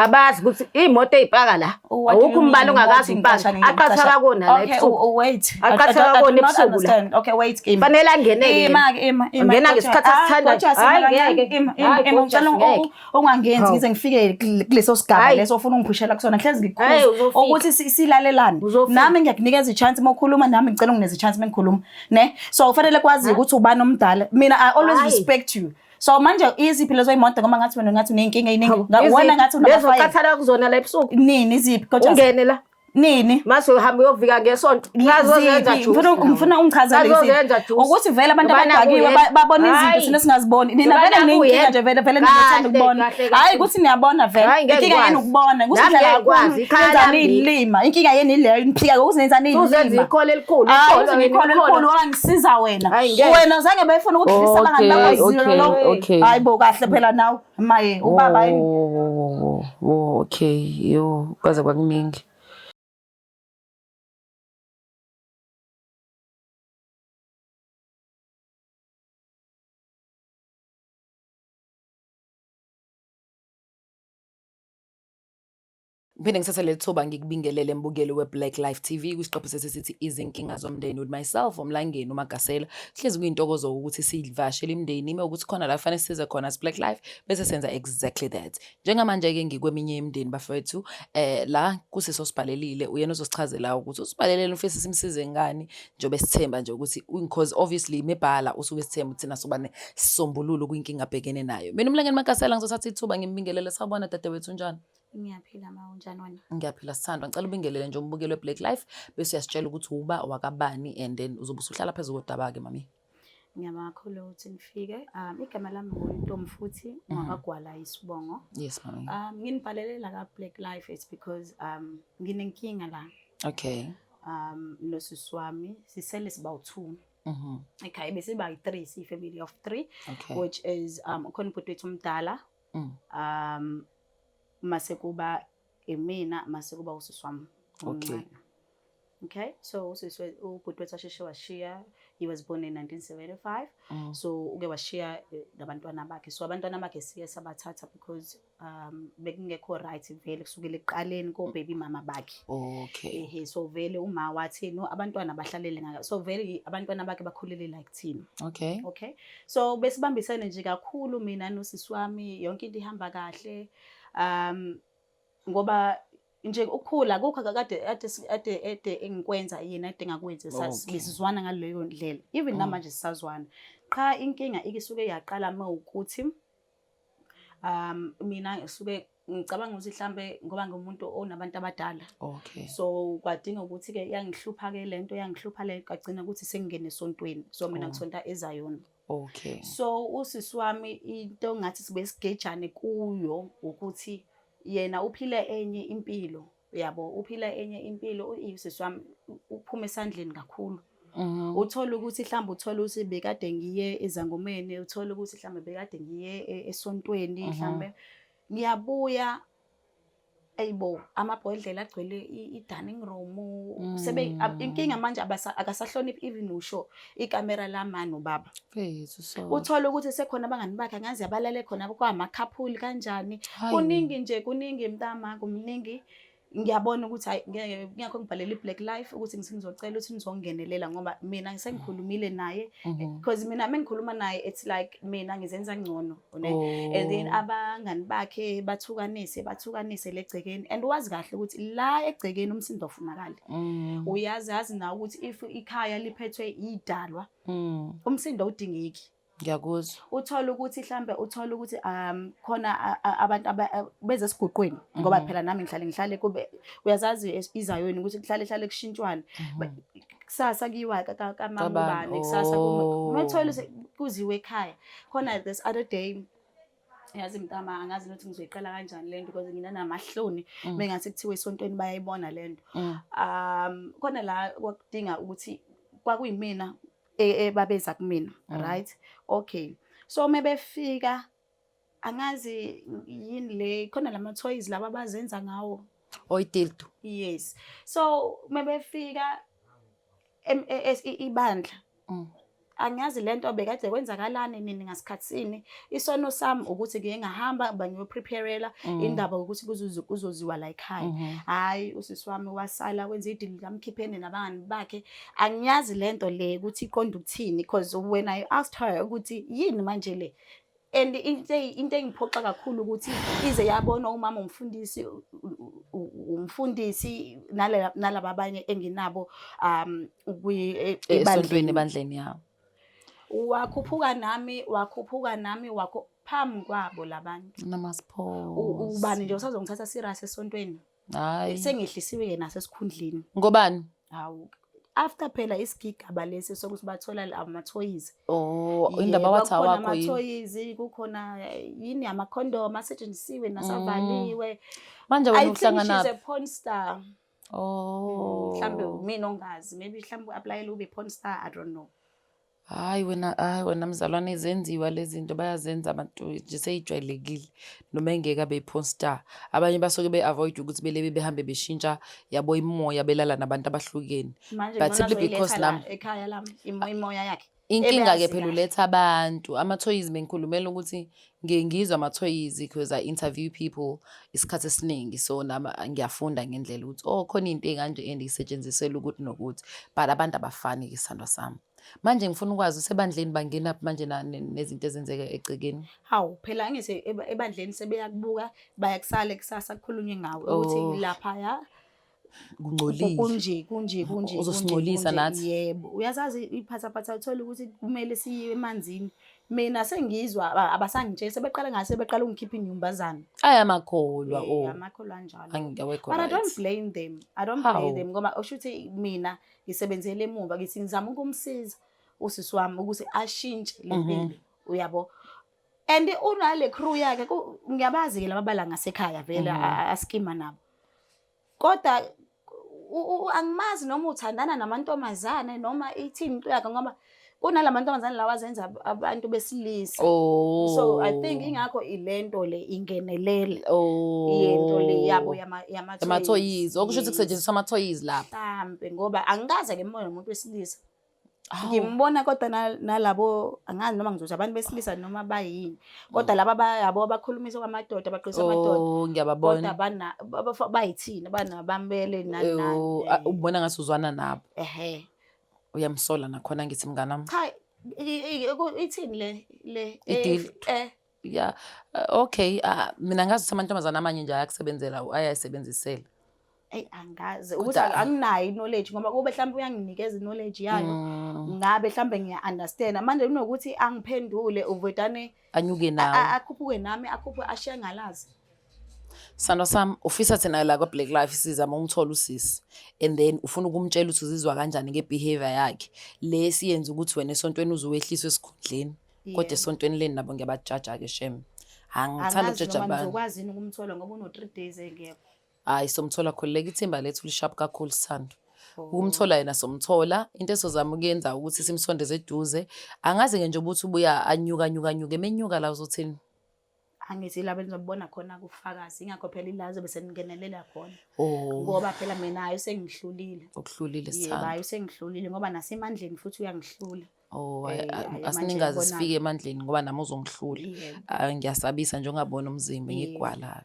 Abazi ukuthi iy'moto ey'paka la. What do you Awukho umbani mean, ongakazi imoto upaka. ngiqasha nini, Aqhathaka ngiqasha? kona la Okay, ebusuku. wait. Aqhathaka I do kona not ebusuku la. understand. Okay, wait, ima. Fanele angene-ke yena. Ima ke, ima, ima. Ungena Gorgeous. ngesikhathi Ah, asithandayo. Gorgeous, Hhayi, ima kancane. ngeke. Ima, ima, Hhayi, ima. Gorgeous, Ngicela ngeke. ungangenzi Hawu. ngize ngifike kuleso sigaba Hhayi. leso ofuna ungiphushela kusona. Ngihlezi Hhayi, ngikukhuza uzofika. ukuthi silalelane. Uzofika. Nami ngiyakunikeza i-chance uma ukhuluma, nami ngicela unginikeze i-chance uma ngikhuluma, ne? So kufanele kwaziwe ukuthi ubani omdala. Mina I always Hhayi. respect you. So manje iziphi lezo imoto ngoba ngathi wena ngathi uney'nkinga ey'ningi. Hawu, Wena iziphi? ngathi Lezo unamafayela. qathala kuzona la ebusuku. Nini iziphi Gorgeous? Ungene la. Nini? Mase uhamba uyovika ngesonto. Ngazozenza Ziphi? Ngifuna ungichazele Ngazozenza iziphi. juice. Ukuthi vele abantu Ngoba naku abadakiwe uyena. babona izinto Hhayi. thina singaziboni. Nina Ngoba vele naku ninkinga uyena. nje vele vele niyathanda Kahle, ukubona. kahle, kahle. Hhayi ukuthi niyabona vele. Hhayi, ngeke Inkinga yenu ngikwazi. ukubona. Ukuthi Nami nidlala ngeke ngikwazi. kakhulu, Ikhaya nenzani lami. iy'lima. Inkinga yenu ileyo niphika ngokuthi nenzani Uzenza iy'lima. ikholo elikhulu. Hhayi, Ikholo uthi wena, ngikholo ikholo. elikhulu ngoba ngisiza wena. Hhayi, ngeke. Wena zange befuna ukudlisa abangani Okay, bakho izilo okay, lo. okay. Hayi bo kahle phela nawe. Maye ubaba yini? Oh, oh, okay. Yo, kwaze kwakuningi. Ngiphinde ngithathe leli thuba ngikubingelele mbukeli we-Black Life TV kwisiqephu sethu esithi izinkinga zomndeni with myself uMlangeni uMagasela. Kuhlezi kuyintokozo ukuthi sivashele imindeni ime ukuthi khona la kufanele size khona as Black Life bese senza exactly that. Njengamanje-ke ngikweminye imindeni bafowethu la kusisi osibhalelile uyena ozosichazela ukuthi usibhalelele ufisa simsize ngani njengoba esithemba nje ukuthi because obviously mebhala usuke esithemba ukuthi thina soba nesisombululo kwinkinga abhekene nayo. Mina uMlangeni Magasela ngizothatha ithuba ngimbingelele. Sawubona dadewethu, unjani? Ngiyaphila ma, unjani wena? Ngiyaphila sithandwa. Ngicela ubingelele nje umbukeli we-Black Life bese uyasitshela ukuthi uba wakabani and then uzobe usuhlala phezu kodaba-ke mami. Ngiyabonga kakhulu ukuthi nifike. Igama lami nguNtombi futhi ngwakwaGwala isibongo. Yes mami. Nginibhalele la ka-Black Life it's because nginenkinga la. Okay. Nosisi wami sisele siba u-2. Ekhaya besiba yi-3, siyi-family of 3. Okay. Which is khona ubhuti wethu omdala. Mase kuba imina, mase kuba usisi wami Okay. omncane. Okay, so usisi ubhuti wethu washeshe washiya, he was born in 1975. So uke washiya nabantwana bakhe. So abantwana bakhe siye sabathatha because bekungekho right vele kusukela ekuqaleni ko baby mama bakhe. Okay. Ehe, so vele uma wathi no abantwana bahlalele ngaka. So vele abantwana bakhe bakhulele like thina. Okay. Okay. So besibambisene nje kakhulu mina nosisi wami, yonke into ihamba kahle. Ngoba nje ukukhula kukho kade kade kade ede engikwenza yena ede ngakwenzi, besizwana ngaleyo ndlela. Even namanje sisazwana. Qha inkinga ikisuke yaqala mawukuthi mina ngisuke ngicabanga ukuthi mhlambe ngoba ngumuntu onabantu abadala. Okay. So kwadinga ukuthi ke yangihlupha ke lento, yangihlupha le kwagcina ukuthi sengingene esontweni. So mina ngisonta eZayoni. Okay. So usisi wami into ngathi sibe sigejane kuyo ukuthi yena uphile enye impilo, yabo, uphila enye impilo, usisi wami uphuma esandleni kakhulu. Uthola ukuthi mhlawumbe uthola ukuthi bekade ngiye ezangomeni, uthola ukuthi mhlawumbe bekade ngiye esontweni, mhlawumbe ngiyabuya eyibo amabhodlela agcwele i-dining room. Sebe inkinga manje akasahloniphi even usho ikamera lama nobaba. Mfethu, so Uthola ukuthi sekhona abangani bakhe angazi abalale khona kwamakhapuli kanjani. Hayi. Kuningi nje, kuningi mntama, kuningi. Ngiyabona ukuthi hayi ngeke ngiyakho ngibhalele iBlack Life ukuthi ngizocela ukuthi nizongenelela ngoba mina ngisengikhulumile naye. Because mina mengikhuluma naye it's like mina ngizenza ngcono, ne? And then abangani bakhe bathukanise legcekeni and wazi kahle ukuthi la egcekeni umsindo ofunakala. Uyazi yazi na ukuthi if ikhaya liphethwe idalwa, umsindo awudingeki. Ngiyakuzwa. Uthola ukuthi mhlambe uthola ukuthi khona abantu beze esiguqweni ngoba phela nami ngihlale kube uyazazi iZayoni ukuthi kuhlale hlale kushintshwane. Kusasa kuyiwa kamama Kabani? ubani, kusasa kuma uthola ukuthi kuziwe ekhaya. Khona this other day yazi mntama angazi ukuthi ngizoyiqala kanjani lento because nginanamahloni mengathi kuthiwe esontweni bayayibona lento. Khona la kwakudinga ukuthi kwakuyimina ebabeza kumina, right? Okay. So mebefika angazi yini le khona lama toys laba abazenza ngawo. Oyidildo. Yes. So mebefika ibandla. Angiyazi lento bekade kwenzakalani nini ngasikhathini. Isono sami ukuthi ngiye ngahamba bangiyopreparela indaba yokuthi kuzoziwa la ekhaya. Hhayi, usisi wami wasala wenza idili likamkhipheni nabangani bakhe. Angiyazi lento le ukuthi iqonde ukuthini, because when I asked her ukuthi yini manje le, and into engiphoxa kakhulu ukuthi ize yabona umama umfundisi, umfundisi nalaba abanye enginabo esontweni, ebandleni. Ebandleni yawo. Wakhuphuka nami, wakhuphuka nami, wakho phambi kwabo labantu. Namasipho. Ubani nje usazongithatha serious esontweni? Hayi. Sengehlisiwe-ke nasesikhundleni. Ngobani? Hawu, after phela isigigaba lesi sokuthi bathola amathoyizi. Oh, indaba wathi Yebo, kukhona awakho yini? amathoyizi, kukhona yini, amakhondomu asetshenzisiwe nasavaliwe. Manje wena I think she's uhlangana a porn star. Oh. Mhlambe mina ongazi, maybe mhlambe u-applyele ube porn star, I don't know. Hayi wena, hayi wena mzalwane, zenziwa lezi zinto, bayazenza abantu nje, seyijwayelekile noma engeke abe i-porn star. Abanye basuke be-avoid ukuthi belebe behambe beshintsha yabo imoya, belala nabantu abahlukene. Manje But ngibona simply because azoyiletha la ekhaya lami imoya yakhe. Inkinga-ke Ebeyazi phela kahle. uletha abantu amathoyizi. Bengikhulumela ukuthi ngiye ngizwe amathoyizi because I interview people isikhathi esiningi, so nami ngiyafunda ngendlela ukuthi, oh, khona into ey'kanje and isetshenziselwa ukuthi nokuthi, but abantu abafani-ke, sithandwa sami. Manje ngifuna ukwazi, usebandleni bangenaphi manje nezinto ezenzeka egcekeni? Hawu, phela angithi ebandleni sebeyakubuka, bayakusale kusasa kukhulunywe ngawe ukuthi laphaya Kungcolile. Kunje, kunje, kunje, Uzosingcolisa kunje. nathi. Yebo, uyazazi iphathaphatha, uthola ukuthi kumele siye emanzini. Mina sengizwa abasangitsheli, sebeqala ngase beqala ukungikhipha inyumbazane. Ayamakholwa. Oh. Amakholwa anjalo. Angewekho But I don't right. blame them. I don't How? blame them ngoba usho ukuthi mina ngisebenzele emuva, ngithi ngizama ukumsiza usisi wami ukuthi ashintshe le mpilo, uyabo. And unale crew yakhe, ngiyabazi ke laba bala ngasekhaya vele, askima nabo. Kodwa angimazi noma uthandana namantombazane noma ithini into yakhe, ngoba kunalamantombazane lawa azenza abantu besilisa. Oh. So I think ingakho ilento le ingenelele. Oh. Yento le yabo yama amathoyizi. Okusho ukuthi kusetshenziswa amathoyizi lapha. Mhlambe, ngoba angikaze ke ngibone umuntu wesilisa. Hawu. Ngimbona kodwa nalabo, angazi noma ngizothi abantu besilisa noma bayini. Kodwa laba yabo abakhulumisa kwamadoda, baqinisa amadoda. Oh, ngiyababona. Kodwa bana bayithini, banabambele nani nani. Oh, ubona ngathi uzwana nabo. Ehhe. Uyamsola nakhona, ngithi mnganami. Cha, ithini le I-deal. Yeah, okay, mina ngazi ukuthi amantombazane amanye nje ayakusebenzela, ayayisebenzisela. Eyi, angazi ukuthi Kodwa anginayo i-knowledge, ngoba kube mhlawumbe uyanginikeza i-knowledge yayo, ngabe mhlawumbe ngiya-understand. Manje kunokuthi angiphendule, uvedane anyuke nawe. Akhuphuke nami, akhuphuke ashiye ngalazi. Sithandwa sami, ufisa thina la kwa-Black Life sizama ukumthola usisi and then ufuna ukumtshela ukuthi uzizwa kanjani nge-behavior yakhe le siyenza ukuthi wena esontweni uze wehliswe esikhundleni. Kodwa esontweni leni nabo ngiyabajaja-ke shem, angithanda Angazi ukujaja noma abantu. ngizokwazi yini ukumthola ngoba uno-3 days engekho. Hhayi, somthola, khululeka, ithimba lethu lisharp kakhulu, sithando. Ukumthola yena somthola. Into esozama ukuyenza ukuthi simsondeze eduze. Angazi-ke nje ukuthi ubuya anyuka anyuka anyuka, emenyuka la uzothini? Angithi laba enizobona khona kufakazi, ingakho phela ila zobe seningenelela khona. Oh. Ngoba phela mina hayi, usengihlulile. Ukuhlulile, Yebo, sithando. hayi, usengihlulile ngoba nasemandleni futhi uyangihlula. Oh, hhayi, Hhayi, manje asiningaze yabona-ke. sifike emandleni ngoba nami uzongihlula. Ah, ngiyasabisa nje ungaboni umzimba, ngigwala.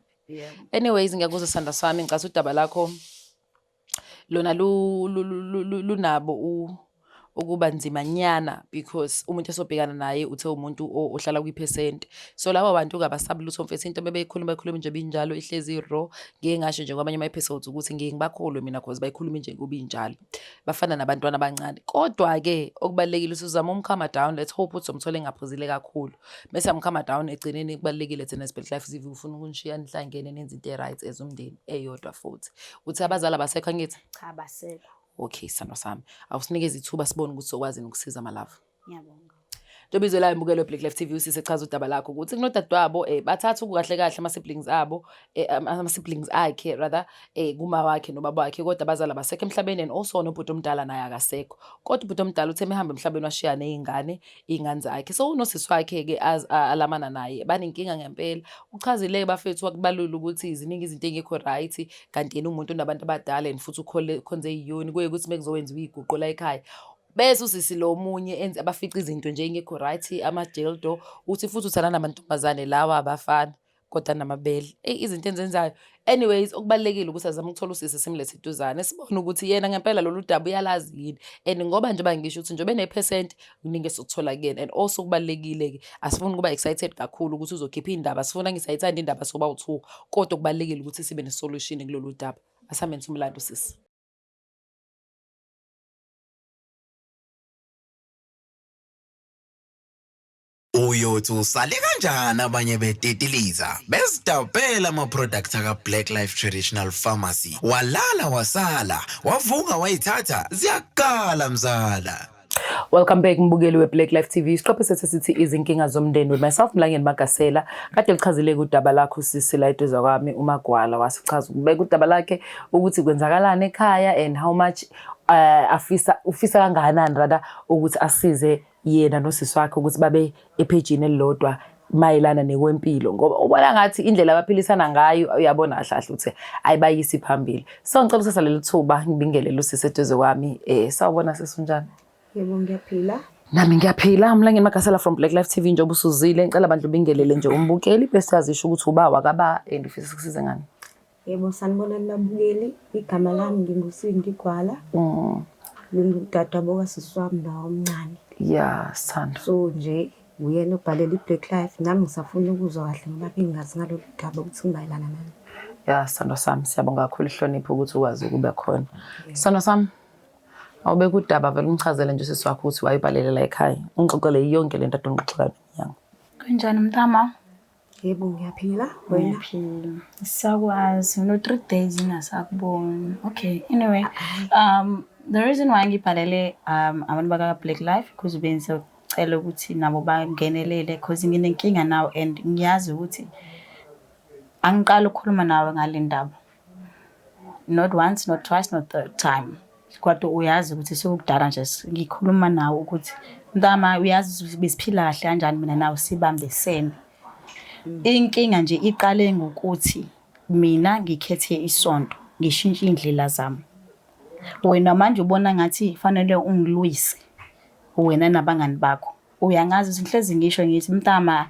Anyways, ngiyakuzwa sithando sami, ngicatha udaba lakho lona lunabo ukuba nzimanyana because umuntu esobhekana naye uthe umuntu ohlala kwi-percent. So labo bantu-ke abasabi lutho mfethu, into bebeyikhuluma bayikhuluma nje binjalo, ihlezi i-raw. Ngike ngasho nje kwamanye ama-episodes ukuthi ngike ngibakholwe mina cause bayikhuluma nje kuba injalo. Bafana nabantwana abancane. Kodwa-ke okubalulekile ukuthi uzame umcalma down, let's hope ukuthi uzomthola engaphuzile kakhulu. Bese amcalma down, egcineni kubalulekile thina as Black Life TV ufuna ukunishiya nihlangene nenze into e-right as umndeni eyodwa futhi. Uthi abazali abasekho, angithi? Cha, abasekho. Okay, sithandwa sami. Awusinikeze ithuba sibone ukuthi sokwazi ukusiza malava. Ngiyabonga. Njengoba izwe layo imbukelo Black Life TV, usise chaza udaba lakho ukuthi kunodadewabo, bathathu kahle kahle ama-siblings abo, ama-siblings akhe rather, kuma wakhe nobaba wakhe, kodwa abazali abasekho emhlabeni and also nobhuti omdala naye akasekho. Kodwa ubhuti omdala uthe mehamba emhlabeni washiya ney'ngane, iy'ngane zakhe. So unosisi wakhe-ke alamana naye, banenkinga ngempela. Uchazile-ke bafethu, wakubalula ukuthi ziningi izinto ey'ngekho right, kanti yena umuntu onabantu abadala and futhi ukhonze iyoni, kuye ukuthi mekuzowenziwa iy'guqo la ekhaya. Bese usisi lo omunye enze abafica izinto nje engekho right, ama-dildo, uthi futhi uthanda namantombazane lawa abafana kodwa namabele. Eyi izinto enzenzayo. Anyways, okubalulekile ukuthi azame ukuthola usisi simlethe eduzane sibone ukuthi yena ngempela lolu daba uyalazi yini. And ngoba njengoba ngisho ukuthi njengoba ene-percent kuningi esizokuthola kuyena. And also kubalulekile-ke asifuni ukuba excited kakhulu ukuthi uzokhipha iy'ndaba, sifuna ngisayithanda indaba soba u-two. Kodwa kubalulekile ukuthi sibe ne-solution kulolu daba. Asihambeni simlande usisi. Uyothi usale kanjani abanye betitiliza bezidabhela ama-product aka-Black Life Traditional Pharmacy walala wasala wavuka wayithatha ziyakala mzala. Welcome back mbukeli we-Black Life TV. Isiqephu sethu sithi izinkinga zomndeni with myself Mlangeni Magasela. Kade lichazile udaba lakho sisi la eduze kwami uMagwala wasichaza ukubeka udaba lakhe ukuthi kwenzakalani ekhaya and how much afisa ufisa kangakanani rather ukuthi asize yena nosisi wakhe ukuthi babe ephejini elilodwa mayelana nekwempilo ngoba ubona ngathi indlela abaphilisana ngayo uyabona kahle kahle ukuthi ayibayisi phambili. So ngicela ukuthatha leli thuba ngibingelele usisi eduze kwami. Sawubona sisi, unjani? Yebo, ngiyaphila. Nami ngiyaphila. Mlangeni Magasela from Black Life TV njengoba usuzile. Ngicela bandla ubingelele nje umbukeli bese yazisho ukuthi uba wakaba and ufisa sikusize ngani. Yebo, sanibonani babukeli. Igama lami nginguSindi Gwala. Ngingudadewabo kasisi wami la omncane. Yeah, sithando. So nje uyena obhalela i-Black Life. Nami ngisafuna ukuzwa kahle ngoba bengingazi ngalolu daba ukuthi ngimayelana nani. Yeah, sithando sami, siyabonga kakhulu ihlonipho ukuthi ukwazi ukuba khona. Sithando sami, awubeke udaba vele umchazele nje usisi wakho ukuthi wayibhalele la ekhaya. Ungixoxele yonke lento ade ungixoxela ngenyanga. Kunjani mntama? Yebo, ngiyaphila. Wena? Ngiyaphila. Sakwazi, no 3 days ngingasakuboni. Okay, anyway, the reason why ngibhalele abantu baka Black Life because bengizocela ukuthi nabo bangenelele because nginenkinga nawo and ngiyazi ukuthi angiqali ukukhuluma nawe ngale ndaba. Not once, not twice, not third time. Kodwa uyazi ukuthi sekukudala nje ngikhuluma nawe ukuthi mntama uyazi ukuthi besiphila kahle kanjani mina nawe sibambisene. Inkinga nje iqale ngokuthi mina ngikhethe isonto, ngishintshe iy'ndlela zami. Wena manje ubona ngathi fanele ungilwise wena nabangani bakho. Uyangazi ukuthi ngihlezi ngisho ngithi mntama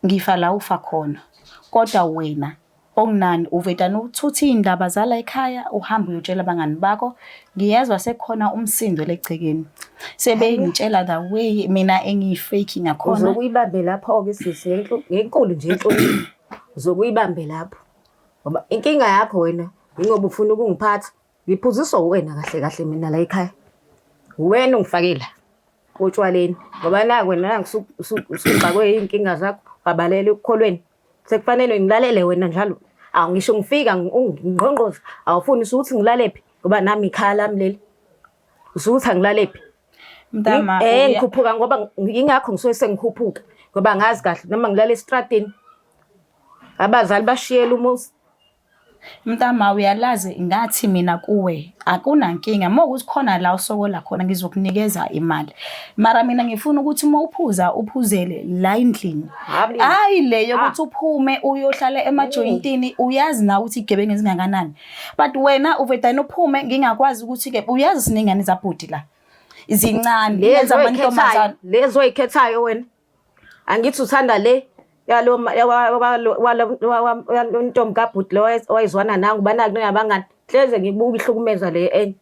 ngifa la ufa khona. Kodwa wena okunani uvedane uthuthe iy'ndaba zala ekhaya uhambe uyotshela abangani bakho. Ngiyezwa sekukhona umsindo legcekeni. Sebengitshela the way mina engiyi-fake ngakhona. Uzokuyibambe lapho-ke sisi ngenkulu nje inhlonipho. Uzokuyibambe lapho. Ngoba inkinga yakho wena yingoba ufuna ukungiphatha. Ngiphuziswa uwena kahle kahle mina la ekhaya. Uwena ongifakela otshwaleni. Ngoba naku wena nangu usugxakwe iy'nkinga zakho wabalela ekukholweni. Sekufanele ngilalele wena njalo. Awu ngisho ngifika ungingqongqoza awufuni usuthi ngilalephi ngoba nami ikhaya lami leli. Usuthi angilalephi. Mntama, Ngikhuphuka ngoba ingakho ngisuke sengikhuphuka ngoba ngazi kahle noma ngilala estradini. Abazali bashiyela umuzi. Mntama uyalazi ngathi mina kuwe akunankinga uma ukuthi khona la usokola khona ngizokunikeza imali. Mara mina ngifuna ukuthi uma uphuza uphuzele la endlini. Habi. Hayi le yokuthi uphume uyohlala emajoyintini uyazi nawe ukuthi igebengu ezingakanani. But wena uvedane uphume ngingakwazi ukuthi ke uyazi sinengane zabhudi la. Zincane Lezo amantombazane. oyikhethayo, lezo oyikhethayo wena. Angithi uthanda le yalo ntombi kabhuti lo owayezwana nangu banaki nabangani. Hleze ngikubuka ihlukumeza le enye.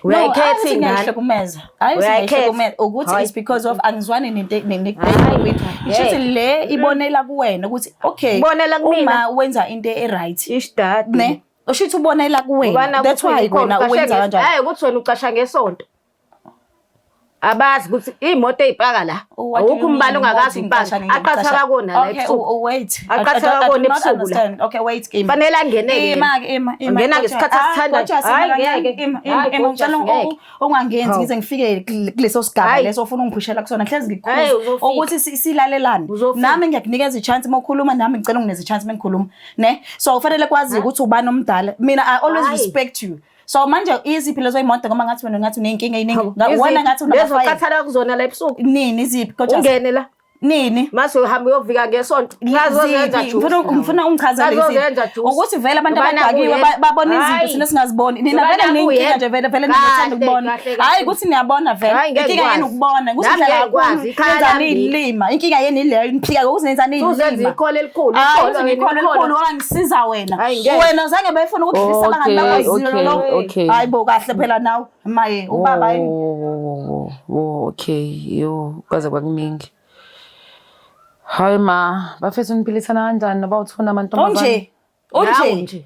Uyayikhetha ingane. Ngiyahlukumeza. Hayi Uyayikhetha. ngiyahlukumeza ukuthi Hayi. it's because of angizwani nento Hayi. Shuthi le ibonela kuwena ukuthi okay Ibonela kumina. uma wenza into e right Ishdadi. ne ushuthi ubonela kuwena that's why wena uwenza kanjani. Hayi ukuthi wena ucasha ngesonto. Abazi ukuthi imoto eyipaka la. What do you Awukho umbani mean, ongakazi imoto upaka. ngicasha Aqhathaka kona la Okay, ebusuku. wait. Aqhathaka I do kona not ebusuku la. understand. Okay, wait, ima. Fanele angene-ke Ima yena. ke, ima, ima. Ungena ngesikhathi Ah, asithandayo. Gorgeous, Hhayi, ima kancane. ngeke. Ima, ima, Hhayi, ima. Gorgeous, Ngicela ngeke. ungangenzi Hawu. ngize ngifike kuleso sigaba Hhayi. leso ofuna ungiphushela kusona. Ngihlezi Hhayi, ngikukhuza uzofika. ukuthi silalelane. Uzofika. Nami ngiyakunikeza i-chance uma ukhuluma nami ngicela unginikeze i-chance uma ngikhuluma, ne? So kufanele kwazi ukuthi ubani omdala. Mina I always Hhayi. respect you. So manje iziphi lezo imoto ngoba ngathi wena ngathi uneyinkinga eyiningi. Wena ngathi Lezo unamafayela. qathala kuzona la ebusuku. Nini iziphi Gorgeous? Ungene la. Nini? Mase uhamba uyovika ngesonto. Ngazozenza Ziphi? Ngifuna ungichazele Ngazozenza izinto. juice. Ukuthi vele abantu Ngoba abadakiwe naku babona izinto Hhayi. thina singaziboni. Nina Ngoba vele naku ninkinga yena. nje vele vele ninathanda Kahle, ukubona. kahle, kahle. Hhayi ukuthi niyabona vele. Hhayi, ngeke Inkinga yenu ngikwazi. ukubona. Ukuthi Nami nidlala ngeke ngikwazi. kakhulu, Ikhaya nenzani lami. iy'lima. Inkinga yenu ileyo niphika ngokuthi nenzani Uzenza iy'lima. ikholo elikhulu. Hayi Ikholo uthi wena, ngikhona ikholo. elikhulu ngoba ngisiza wena. Hhayi, ngeke. Wena zange befuna ukudlisa abangani Okay, bakho izilo okay, lo. okay. Hayi bo kahle phela nawe. Maye ubaba yini? Oh, oh, okay. Yo, kwaze kwakuningi. Hayi ma, bafethu niphilisana kanjani noba uthuna amantombazane? Unje. Nawu Unje. nje.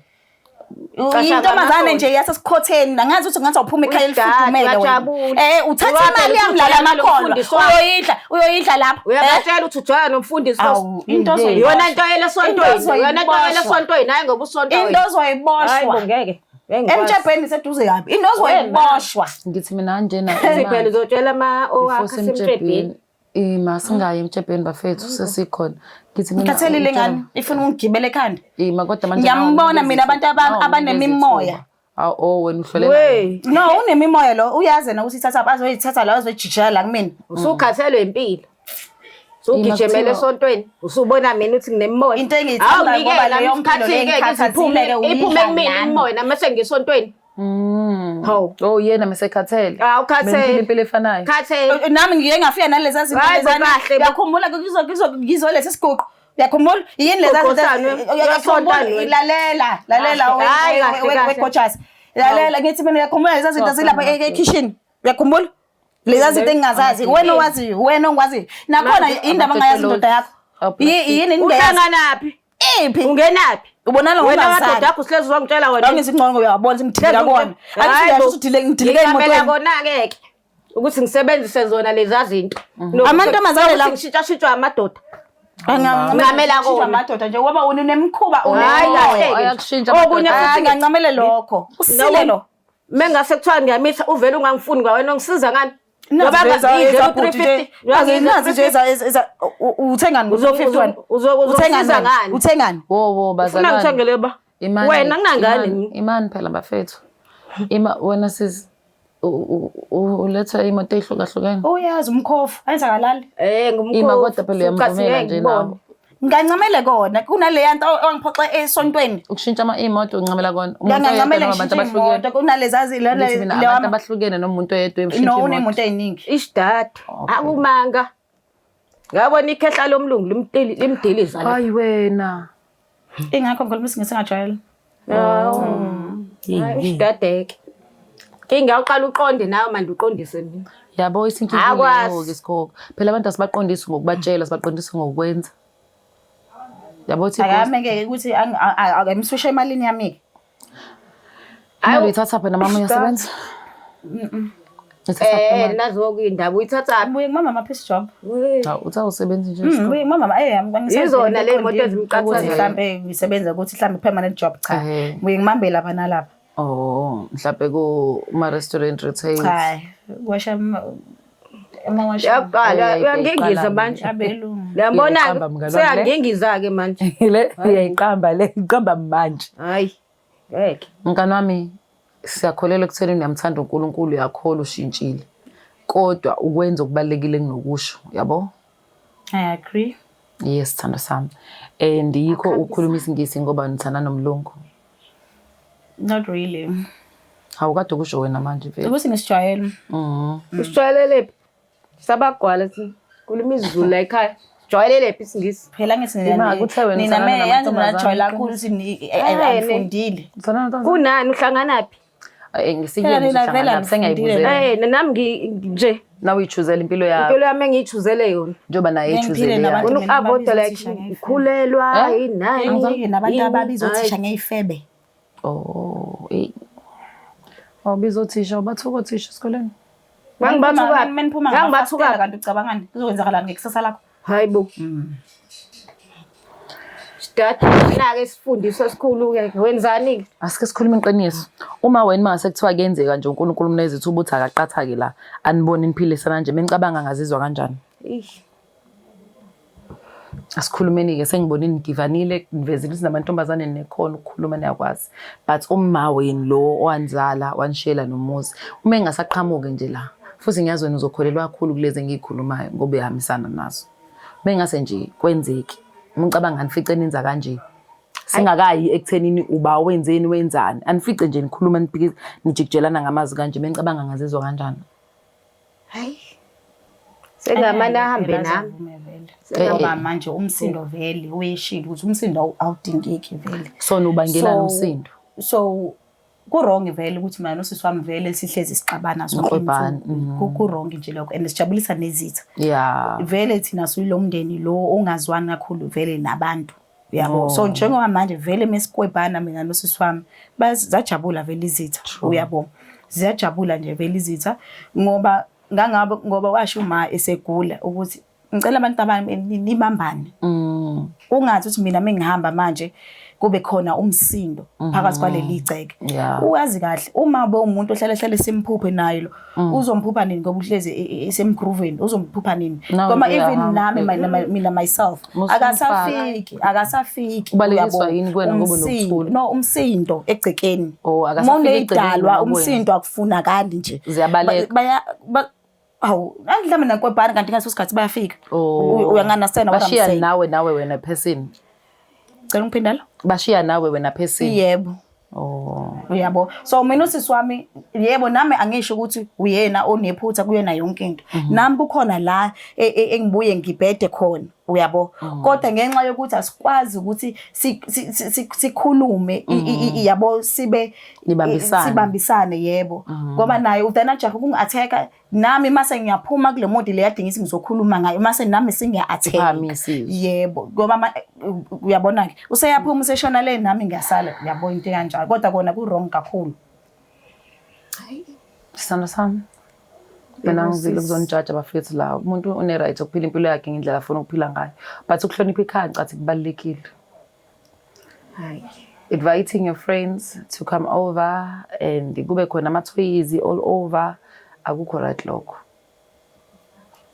Intombazane nje yasesikhotheni angazi ukuthi ngathi awuphuma ekhaya elifudumele wena. Uyajabula. Eh uthatha imali yami la lamakholwa. Umfundisi wakho. Uyoyidla, uyoyidla lapha. Eh? Uyabatshela ukuthi ujwayela nomfundisi. Awu, into ozoyiboshwa. Iyona into oyela esontweni. Into Iyona into oyela ozoyiboshwa. esontweni hayi ngoba usonto Into wena. Hayi bo ozoyiboshwa. ngeke. Ngeke ngikwazi. Emtshebheni seduze kabi. Into ozoyiboshwa. Ngithi mina kanjena. Phela uzotshela ama owakho asemtshebheni. Ima singayi emtshebheni bafethu sesikhona. Ngithi mina Ngikhathelile ngani? Ifuna ukungigibela ekhanda. Ima kodwa manje Ngiyambona mina abantu nawu abanemimoya. unikeza ithuba. Awu oh wena uhlolela. We, No, unemimoya lo. Uyazi yena ukuthi ithatha azoyithatha la azoyijijela la kumina. usukhathelwe impilo. Usugijimele Ima kuthiwa- esontweni, usubona mina ukuthi nginemimoya. Into engiyithandayo Awunike ngoba nami leyo mpilo isikhathi-ke le engikhathazile-ke iphume uyidla kumina nami. imimoya nami sengisontweni. Hawu. Oh yena mesekhathele. Awu, khathele. Beniphila impilo efanayo. Khathele. Nami ngike ngafika naleza zinto Hayi bo, lezana. kahle bo. Uyakhumbula ngizoletha isiguqo. Uyakhumbula? Yini leza zinto? Ugoqosana, Uyakhumbula? uyasontana wena. Lalela, lalela Kahle. Hayi, kahle, kahle. wegojas. Lalela ngithi mina uyakhumbula leza zinto zilapha e-kitchen. Uyakhumbula? Leza zinto engingazazi. Wena owaziyo, wena ongwaziyo. Nakhona indaba ongayazi indoda yakho. Yini ningayazi? Uhlanganaphi? Iphi? Ungenaphi? Ubonala Wena ngokungazali. madoda akho uhlezi uzongitshela wena. Angithi ngcono uyabona ngidilika kona. Angithi uyasho ukuthi ngidilike emotweni. emotweni. Kona-ke ke ukuthi ngisebenzise zona leza zinto. Amantombazane la- Ngishintshashintshwa amadoda. Ngincamela kona. amadoda nje ngoba unemikhuba Hayi kahle ke. Ayakushintsha Okunye amadoda. futhi Ngiyancamele lokho. Usile lo. Mengase kuthiwa ngiyamitha uvele ungangifuni kwawena ungisiza ngani? Ngoba ngidlela u-350. Nazi nje uthengani ngo-350 wena? Uzongisiza ngani? Uthengani? Wo wo Ufuna bazalwane. ngithengele ba? Imani, Wena nginangani imani, imani phela bafethu. Ima wena sis uletha imoto ehlukahlukene. Uyazi umkhovu ayenzakalali. Eh ngumkhovu. Ima kodwa phela uyamvumela nje nawe. Ngiyancamele kona kunaleya nto ongiphoxe esontweni. Ukushintsha ama imoto uncamela kona. Umuntu Ngiyancamela oyedwa noma abantu ngishintshe abahlukene. imoto kunalezazi Ngithi mina abantu abahlukene noma umuntu oyedwa No ushintsha imoto. unemoto eziningi. Isidadu. Akumanga. Ngabona ikhehla lomlungu limdili limdiliza la. Hayi wena. Ingakho ngikhuluma isingisi ngajwayela. Hayi isidadeke. Kinga uqala uqonde nawe manje uqondise mina. Yabo isinkinga Akwazi. leyo ke sikhokho. Phela abantu asibaqondisi ngokubatshela, sibaqondisa ngokwenza. Yabo uthi Akame ke ukuthi akamswishe emalini yami ke. imali uyithatha phela mama uyasebenza. Uyithatha Eh nazo kuyindaba uyithatha Buye kumama ama piece job. Uthi awusebenzi nje. Buye kumama Yizona le moto ezimqathazayo. Mhlambe ngisebenza ukuthi mhlambe permanent job cha. Buye ngimambe lapha nalapha. Oh, mhlambe ku ma restaurant retail. Cha, washa amawasha. Yaqala uyangingiza manje. Abelungu. Uyambona Uyayiqamba mngani wami le. seyangingiza ke manje. Le uyayiqamba le, iqamba manje. Hayi. Ngeke. Mngani wami siyakholelwa ekutheni uyamthanda uNkulunkulu uyakholwa ushintshile. Kodwa ukwenza okubalekile kunokusho, yabo? I agree. Yes, thando sami. And yikho ukukhuluma isiNgisi ngoba nithanda nomlungu. Not really. Hawu kade kusho wena manje vele. Ukuthi ngisijwayele. Usijwayelele sabagwala thina. Khuluma isiZulu la ekhaya. Sijwayelele phi isiNgisi? Phela ngithi Ima, kuthe wena nina uthanda me yazi namantombazane. najwayela kakhulu ukuthi anifundile. Uthanda namantombazane? Kunani uhlanganaphi? Ngisiyeke Phela nina vele ukuthi anifundile. sengiyayibuzela. Nami nje Nawe uyichuzela impilo yakho impilo yami engiyithuzele yona. njengoba naye Ngiphile echuzele nabantu. yakhe. Ufuna uku-avoida like Othisha ngeyifebe. ukhulelwa Eh? inani. Ngike nabantu yini. ababiza othisha Hhayi. ngeyifebe. Oh, eh. Awubiza othisha, ubathuka othisha esikoleni. Ngangibathuka. Meniphuma Ngangibathuka. ngamafasitela kanti ucabangani kuzokwenzakalani ngekusasa lakho? Hayi bo. Sidade nake isifundiso esikhulu ke wenzani ke? Asike sikhulume iqiniso. Uma wena mase kuthiwa kuyenzeka nje uNkulunkulu umneze ithuba uthi akaqathake la, anibone niphilisana nje, benicabanga ngazizwa kanjani? Eish. Asikhulumeni ke sengibonile nigivanile nivezile ukuthi namantombazane nekhona ukukhuluma niyakwazi. But umma wenu lo owanizala wanishiyela nomuzi, uma engasaqhamuki nje la, futhi ngiyazi wena uzokholelwa kakhulu kulezi engiyikhulumayo ngoba uyahambisana nazo. Mengase nje kwenzeki. Ngicabanga nifice nenza kanje. Singakayi ekuthenini uba wenzeni wenzani. Anifice nje nikhuluma niphikisa nijikijelana ngamazwi kanje bengicabanga ngazizwa kanjani. Hayi. Sengamane ahambe nami. Ngoba manje umsindo vele uyeshile ukuthi umsindo awudingeki vele. So nubangelana umsindo. So ku-wrong vele ukuthi mina nosisi wami vele sihlezi sixabana sonke Niqwebhana, insuku. Ku-wrong nje lokho and sijabulisa nezitha. Yeah. Vele thina siyilo mndeni lo ongazwani kakhulu vele nabantu. Uyabo. So njengoba manje vele mesikwebhana mina nosisi wami zajabula vele izitha. Uyabo. Ziyajabula nje vele izitha ngoba ngangabe ngoba washo uma esegula ukuthi ngicela abantu abami nibambane. Ungathi uthi mina mengihamba manje kube khona umsindo phakathi kwaleli gceke. Uyazi kahle uma bewumuntu ohlala hlale simphuphe naye lo uzomphupha nini ngoba uhlezi esemgrooveni uzomphupha nini ngoba even nami mina myself akasafiki akasafiki ubalekiswa yini kuwena ngoba unokuthula no umsindo egcekeni akasafiki egcekeni umsindo akufunakali nje ziyabaleka baya Awu, mhlawumbe nakwebhani kanti ngaleso sikhathi bayafika. Oh. Uyangi-understand what I'm Bashiya saying? nawe nawe wena person. Cela ungiphindela? Bashiya nawe wena person. Yebo. Oh. Uyabo. So mina usisi wami yebo nami angisho ukuthi uyena onephutha kuyona yonke into. Nami kukhona la engibuye ngibhede khona. Uyabo. Kodwa ngenxa yokuthi asikwazi ukuthi sikhulume yabo sibe Nibambisane. Sibambisane yebo. Ngoba naye udana jaha ukungi-attack nami mase ngiyaphuma kule modi le yadinga ukuthi ngizokhuluma ngayo mase nami sengiya-attack. Yebo, ngoba uyabona ke useyaphuma useshona le nami ngiyasala uyabo into kanjalo kodwa kona ku wrong kakhulu. Hayi. Sithando sami. Mina ngizile kuzonijaja bafethu la. Umuntu une right yokuphila impilo yakhe ngendlela afuna ukuphila ngayo. But ukuhlonipha ikhaya ngicathi kubalulekile. Hayi. Inviting your friends to come over and kube khona amathoyizi all over akukho right lokho.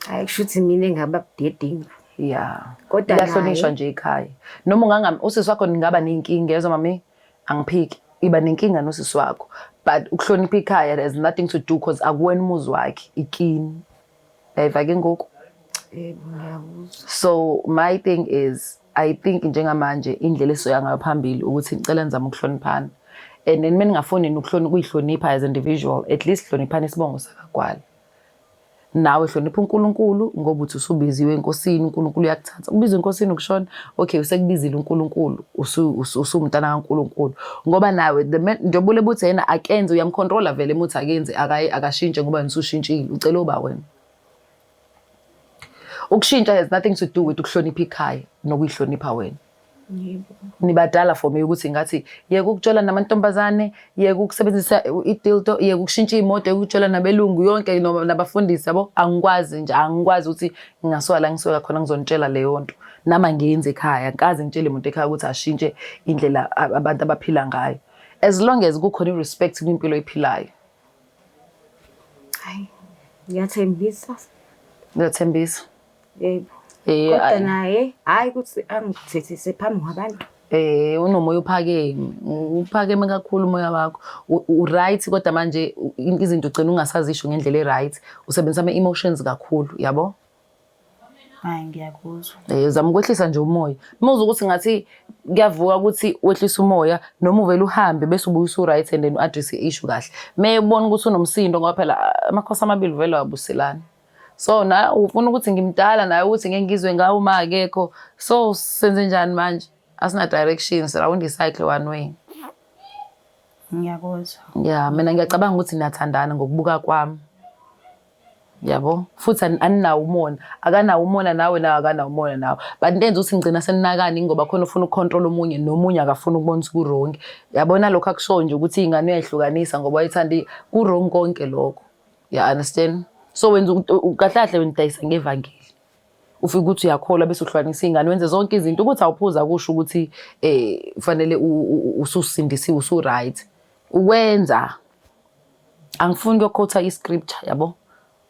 Hayi kusho ukuthi mina engaba budedengu. Yeah. Kodwa liyahlonishwa nje ekhaya. Noma ungangami usisi wakho ningaba nenkinga yezwa mami angiphiki iba nenkinga nosisi wakho but ukuhlonipha ikhaya there's nothing to do cause akuwena umuzi wakhe ikini. Yayiva ke ngoku. Yebo ngiyakuzwa. So my thing is I think njengamanje indlela esizoya ngayo phambili ukuthi ngicela nizame ukuhloniphana. And then meningafuni ukuyihlonipha as individual at least hloniphani isibongo sakaGwala. Nawe hlonipha uNkulunkulu ngoba uthi usubiziwe enkosini uNkulunkulu uyakuthatha. Ubizwe enkosini ukushona okay usekubizile uNkulunkulu usumntana kaNkulunkulu ngoba nawe the man njengoba ulebuthi yena akenze uyamcontrola vele emuthi akenze akaye akashintshe ngoba nisushintshile ucela oba wena. Ukushintsha has nothing to do with ukuhlonipha ikhaya nokuyihlonipha wena. Nibadala for me ukuthi ngathi yeka ukutshola namantombazane, yeka ukusebenzisa idildo, yeka ukushintsha iy'moto, yeka ukutshola nabelungu yonke noma nabafundisi yabo. Angikwazi nje, angikwazi ukuthi ngingasuka la ngisuka khona ngizonitshela leyo nto. Nami angiyenzi ekhaya, angikaze ngitshele muntu ekhaya ukuthi ashintshe indlela abantu abaphila ngayo. As long as kukhona i-respect kwimpilo oyiphilayo. Hayi. Ngiyathembisa. Ngiyathembisa. Yebo. Kodwa naye hayi ukuthi angithethise phambi kwabantu. Unomoya uphakeme, uphakeme kakhulu umoya wakho. U-right kodwa manje izinto ugcina ungasazisho ngendlela e-right. Usebenzisa ama-emotions kakhulu, yabo? Hayi ngiyakuzwa. Zama ukwehlisa nje umoya. Uma uzwa ukuthi ngathi kuyavuka ukuthi wehlise umoya noma uvele uhambe bese ubuya usu-right and then u-address i-issue kahle. Uma ubona ukuthi unomsindo ngoba phela amakhosi amabili vele awabuselani. So na ufuna ukuthi ngimdala naye ukuthi ngeke ngizwe ngawo uma akekho. So senze njani manje? Asina direction, sirawunda i-cycle one way. Ngiyakuzwa. Yeah, mina ngiyacabanga ukuthi niyathandana ngokubuka kwami. Yabo? Futhi aninawo umona. Akanawo umona nawe nawe akanawo umona nawe. But into enza ukuthi ngigcina seninakani ngoba khona ufuna ukucontrol omunye nomunye akafuni ukubona ukuthi ku-wrong. Yabona lokho akushoyo nje ukuthi iy'ngane uyayihlukanisa ngoba wayethanda ku-wrong konke lokho. Ya understand? So wenza kahle kahle wena udayisa ngevangeli. Ufike ukuthi uyakholwa bese uhlukanisa iy'ngane wenze zonke izinto ukuthi awuphuza akusho ukuthi kufanele ususindisiwe usu-right. Ukwenza angifuni ukuyokhotha i-scripture yabo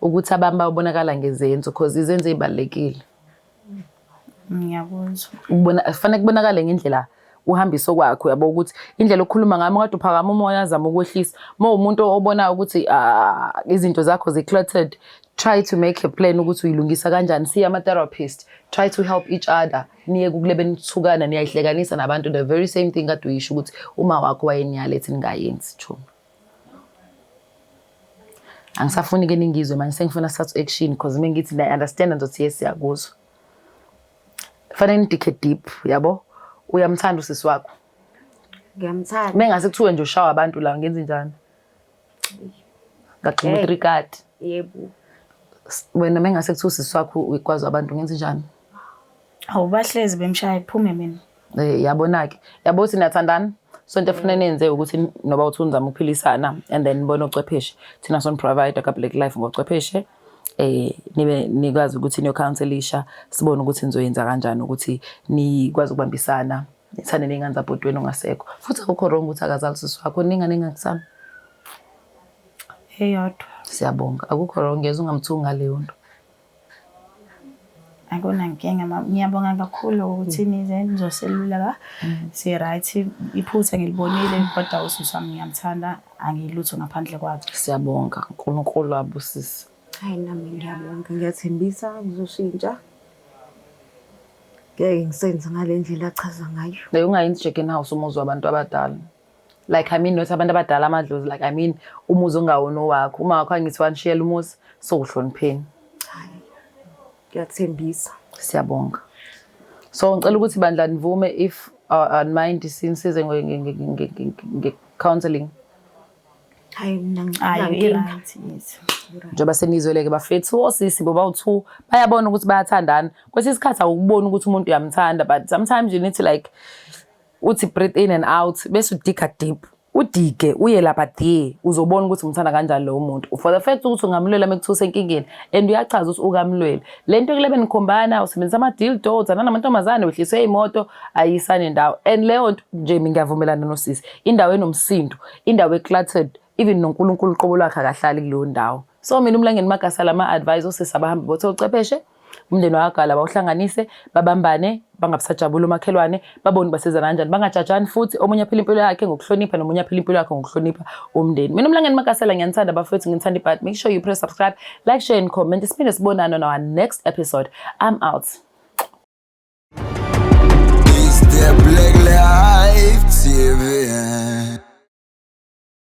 ukuthi abantu babonakala ngezenzo cause izenzo ezibalulekile. Ngiyakuzwa. Ukubona kufanele kubonakale ngendlela uhambisa okwakho yabo ukuthi indlela okhuluma ngayo uma kade uphakama umoya zama ukwehlisa. Uma umuntu obonayo ukuthi izinto zakho zi-cluttered Try to make a plan ukuthi uyilungisa kanjani. See ama-therapist, try to help each other. Niye kulebe nithukana, niyayihlekanisa nabantu. The very same thing kade uyisho ukuthi uma wakho wayeniyalethe ningayenzi, chomi. Angisafuni ke ningizwe manje, sengifuna start action, because uma ngithi niya-understand, ngizothi yes, siyakuzwa. Fanele ni-dig-e deep, yabo. Uyamthanda usisi wakho? Ngiyamthanda. Uma ngase kuthiwe nje ushawa abantu la, ngenze njani? Ngagxuma Ngeke. utrikati. Yebo. Wena, uma ngase kuthiwa usisi wakho ukwazi abantu, ngenze njani? Awu, bahlezi bemshaya, iphume mina. Yabona-ke, yabo ukuthi niyathandana. So into efanele nenze ukuthi noba uthi unizama ukuphilisana and then nibone ocwepheshe. Thina soni-provide ka-Black Life ngocwepheshe, nibe nikwazi ukuthi niyo-counselisha, sibone ukuthi nizoyenza kanjani ukuthi nikwazi ukubambisana, nithande ney'ngane zabhuti wenu ongasekho. Futhi akukho wrong ukuthi akazali usisi wakho, ningane engakusami. Eyodwa. Siyabonga, akukho wrong, ngeze ungamthuki ngaleyo nto. Akunankinga mama, ngiyabonga kakhulu ukuthi nize nizoselula la. Si-right, iphutha ngilibonile, kodwa usisi wami ngiyamthanda, angilutho ngaphandle kwakhe. Siyabonga, uNkulunkulu abusise. Hayi, nami ngiyabonga, ngiyathembisa ngizoshintsha. Ngeke ngisenze ngale ndlela achaza ngayo. Like ungayenzi chicken house umuzi wabantu abadala. Like, I mean, not abantu abadala amadlozi, like, I mean umuzi ongawona owakho. Uma wakho angithi wanishiyela umuzi, so uhlonipheni. Ngiyathembisa. Siyabonga. So ngicela ukuthi bandla nivume, if mind, sinisize nge-counseling. Hayi, mina Hayi, nginankinga. i-right, yes. Njengoba senizweleke bafethu, osisi bobawu-two bayabona ukuthi bayathandana. Kwesinye isikhathi awukuboni ukuthi umuntu uyamthanda, but sometimes you need to, like, uthi breathe in and out, bese u-dig-a deep, u-dig-e uye lapha there, uzobona ukuthi umthanda kanjani lowo muntu. For the fact ukuthi ungamlwela uma kuthiwa usenkingeni, and uyachaza ukuthi ukamlwela le nto kulebe nikhombana, usebenzisa ama-dildo, uthanda namantombazane, wehliswe iy'moto, ayisane ndawo. And leyo nto nje, mina ngiyavumelana nosisi, indawo enomsindo, indawo e-cluttered, even noNkulunkulu uqobo lwakhe akahlali kuleyo ndawo. So mina uMlangeni Magasela, ama-advise osisi abahambe bothe ucwepheshe, umndeni wakagala bawuhlanganise, babambane, bangabusajabula umakhelwane, babone basizana kanjani, bangajajani futhi, omunye aphila impilo yakhe ngokuhlonipha nomunye aphila impilo yakhe ngokuhlonipha umndeni. Mina uMlangeni Magasela ngiyanithanda bafethu, nginithanda ibhadi. Make sure you press subscribe, like, share and comment. Siphinde sibonane on our next episode. I'm out.